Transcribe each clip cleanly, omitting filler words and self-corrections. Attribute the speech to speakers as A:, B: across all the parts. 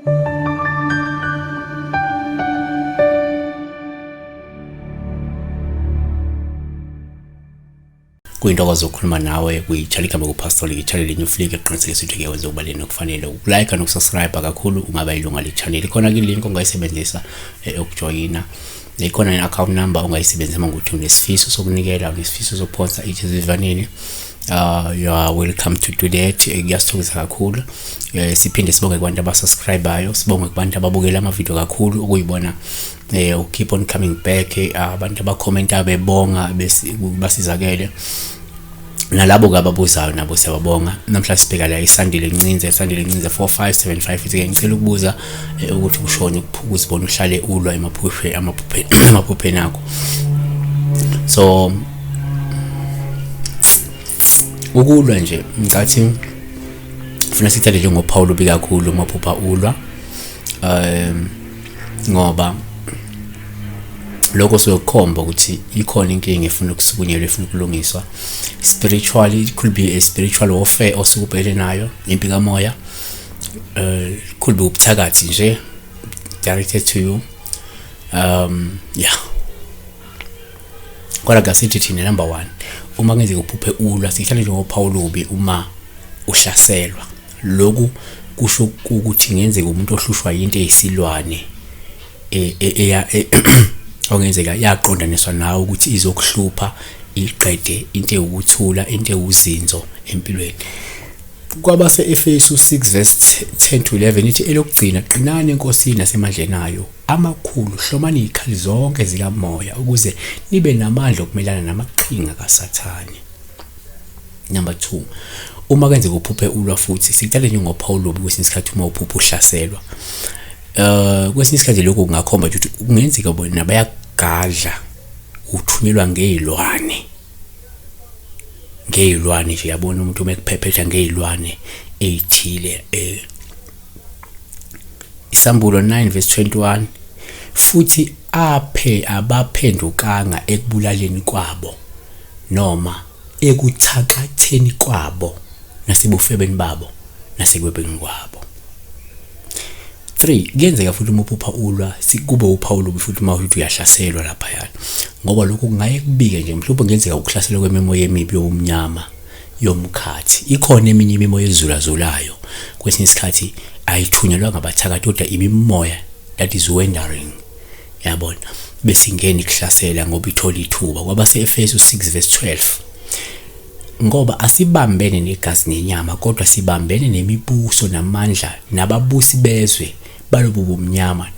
A: Kuyintokozo ukukhuluma nawe kwi-channel igama kuPastor i-channel lenye ufike eqinisekisa ukuthi ke wenze ukubaleni okufanele ukulike nokusubscribe kakhulu ungaba ilunga le-channel. Ikhona ke link ongayisebenzisa ukujoyina, ikhona ne-account number ongayisebenzisa uma ukuthi unesifiso sokunikela, unesifiso sokuphonsa itshe esivivaneni. You are welcome to do that. Kuyasithokozisa kakhulu. Siphinde sibonge kubantu abasubscribayo, sibonge kubantu ababukela amavidiyo kakhulu okuyibona keep on coming back, abantu abakhomenta bebonga basizakele, nalabo ke ababuzayo nabo siyababonga. Namhlanje sibheka la iSandile Ncinze, Sandile Ncinze 4575 ithi ke ngicela ukubuza ukuthi kushone ukuzibona uhlale ulwa emaphuphe amaphuphe emaphupheni akho. So ukulwa nje ngicathi funa sithathe njengophawu lubi kakhulu uma uphupha ulwa, ngoba lokho sokukhomba ukuthi ikhona inkinga efuna ukusukunyelwa, efuna ukulungiswa spiritually. It could be a spiritual warfare osuke ubhekene nayo, impi kamoya, could be ubuthakathi nje directed to you. Yeah, kodwa kasithi thina number 1, uma kungenzeka uphuphe ulwa, sihlale njengophawu lubi uma uhlaselwa. Lokhu kusho ukuthi ngenzeka umuntu ohlushwa yinto eyisilwane okungenzeka yaqondaniswa nawe ukuthi izokuhlupha, iqede into ewukuthula, into ewuzinzo empilweni. Kwabase-Efesu 6 verse 10 to 11 ithi elokugcina, qinani eNkosini nasemandleni ayo amakhulu, hlomani izikhali zonke zikamoya ukuze nibe namandla okumelana namaqhinga kaSathane. Number 2, uma kwenzeka uphuphe ulwa futhi, sikuthathe njengophawu lubi kwesinye isikhathi uma uphupha uhlaselwa. Kwesinye isikhathi lokho kungakhomba ukuthi kungenzeka bona bayakugadla, uthunyelwa ngey'lwane, ngey'lwane nje, yabona umuntu uma ekuphephetha ngey'lwane ey'thile. Isambulo 9 verse 21, futhi aphe abaphendukanga ekubulaleni kwabo noma ekuthakatheni kwabo nasebufebeni babo nasekwebeni kwabo. 3, kuyenzeka futhi uma uphupha ulwa kube uphawu lubi futhi uma uthi uyahlaselwa laphayana, ngoba lokhu kungaye kubike nje mhlawumbe kungenzeka ukuhlaselwa kwemimoya emibi yobumnyama yomkhathi. Ikhona eminye imimoya ezulazulayo, kwesinye isikhathi ayithunyelwa ngabathakathi kodwa imimoya that is wandering, yabona, bese ingena ikuhlasela ngoba ithola ithuba. Kwabase-Efesu 6 verse 12, ngoba asibambene negazi nenyama, kodwa sibambene nemibuso namandla nababusi bezwe balobu bumnyama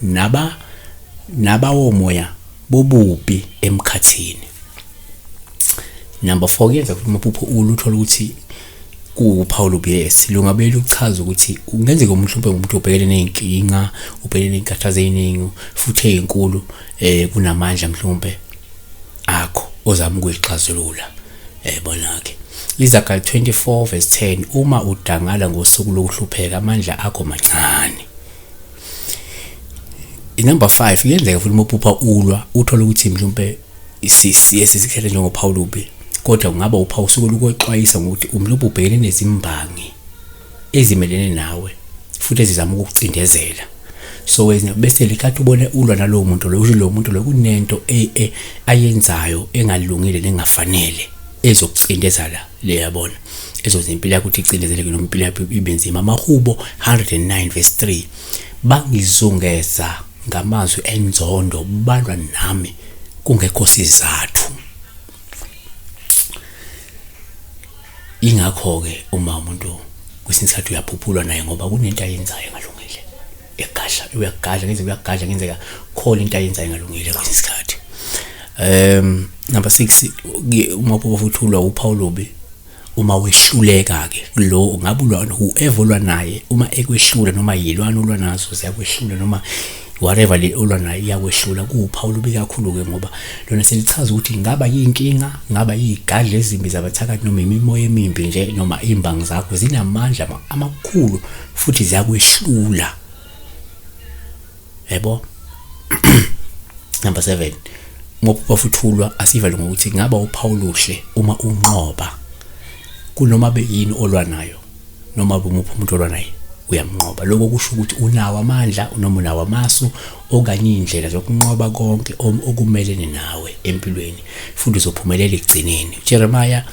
A: nabawomoya bobubi emkhathini. Number 4, kuyenza ukuthi amaphupho uluthola ukuthi kuwuphawu lubi. Yes, lungabe luchaza ukuthi kungenzeka mhlawumbe umuntu ubhekene ney'nkinga, ubhekene ney'nkathazo ey'ningi futhi ey'nkulu, kunamandla mhlawumbe akho ozama ukuyixazulula. Bona-ke Izaga 24 verse 10, uma udangala ngosuku lokuhlupheka amandla akho mancane. Number 5, kuyenzeka futhi uma uphupha ulwa uthole ukuthi mhlawumbe siye sisikhethe njengophawu lubi, kodwa kungaba uphawu usuke lukwexwayisa ngokuthi mhlawumbe ubhekene nezimbangi ezimelene nawe futhi ezizama ukukucindezela. So wena bese likhathi ubone ulwa nalowo muntu loyo, usho lowo muntu loyo kunento ayenzayo engalungile nengafanele ezokucindezela le, yabona, ezozenza impilo yakho ukuthi icindezeleke noma impilo yakho ibe nzima. Amahubo 109 verse 3, bangizungeza ngamazwi enzondo, balwa nami kungekho sizathu. Ingakho-ke uma umuntu kwesinye isikhathi uyaphuphulwa naye ngoba kunento ayenzayo engalungile, egadla, uyagadla, ngenzeka uyagadla, ngenzeka khona into ayenzayo engalungile kwesinye isikhathi. Number 6, uma uphupha futhi ulwa uphawu lubi uma wehluleka-ke lo ungabe ulwa whoever ulwa naye, uma ekwehlula noma yilwane ulwa nazo ziyakwehlula noma whatever le olwa nayo iyakwehlula, kuwuphawu lubi kakhulu-ke ngoba lona selichaza ukuthi ngaba yinkinga, ngaba yigadla ezimbi zabathakathi noma imimoya emimbi nje noma iy'mbangi zakho zinamandla amakhulu futhi ziyakwehlula, yebo. Number 7, ngoba futhi ulwa asivale ngokuthi ngaba uphawu luhle uma unqoba kunoma beyini olwa nayo noma bumuphi umuntu olwa naye. Uyamnqoba. Lokho kusho ukuthi unawo amandla noma unawo amasu okanye iy'ndlela zokunqoba konke okumelene nawe empilweni futhi uzophumelela ekugcineni. Jeremiah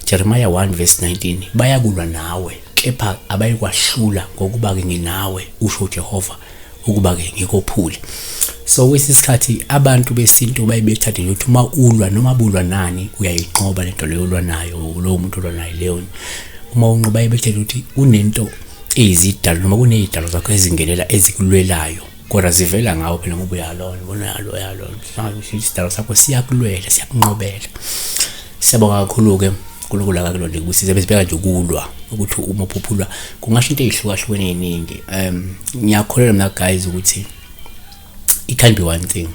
A: Jeremiah 1 verse 19 bayakulwa nawe kepha abayikwahlula ngokuba-ke nginawe usho uJehova ukuba-ke ngikophule. So kwesinye isikhathi abantu besintu baye bethathe nje ukuthi uma ulwa noma bulwa nani uyayinqoba lento leyo olwa nayo lowo muntu olwa naye leyo uma unqoba baye bethathe ukuthi kunento eyizidalo noma kuney'dalo zakho ezingenela ezikulwelayo kodwa zivela ngawo phela ngoba uyalona ubona uyalo uyalona isidalo sakho siyakulwela siyakunqobela. Siyabonga kakhulu-ke uNkulunkulu akakulonde kusize besibheka nje ukulwa ukuthi uma uphuphulwa kungasho into ey'hlukahlukene ey'ningi um ngiyakholelwa mina guys ukuthi it can't be one thing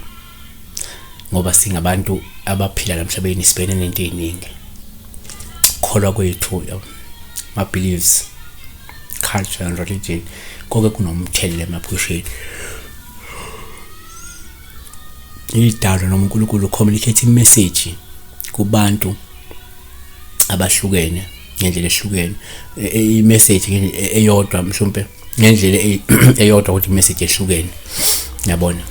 A: ngoba singabantu abaphila la emhlabeni sibhekene nento ey'ningi kholwa kwethu ma-beliefs culture and religion konke kunomthelela emaphusheni idalwa noma uNkulunkulu communicate imessage kubantu abahlukene ngendlela ehlukene i-message eyodwa mhlawumbe ngendlela eyodwa kodwa i-message ehlukene yabona.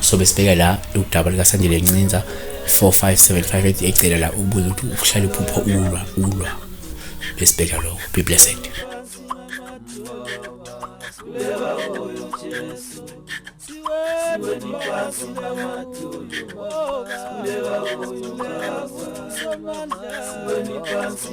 A: So besibheka la udaba likaSandile Ncinza 45758 ecela la ubuza ukuthi uhlala iphupho ulwa ulwa besibheka lokho. Be blessed.
B: Siweni phansi namadolo, siweni phansi.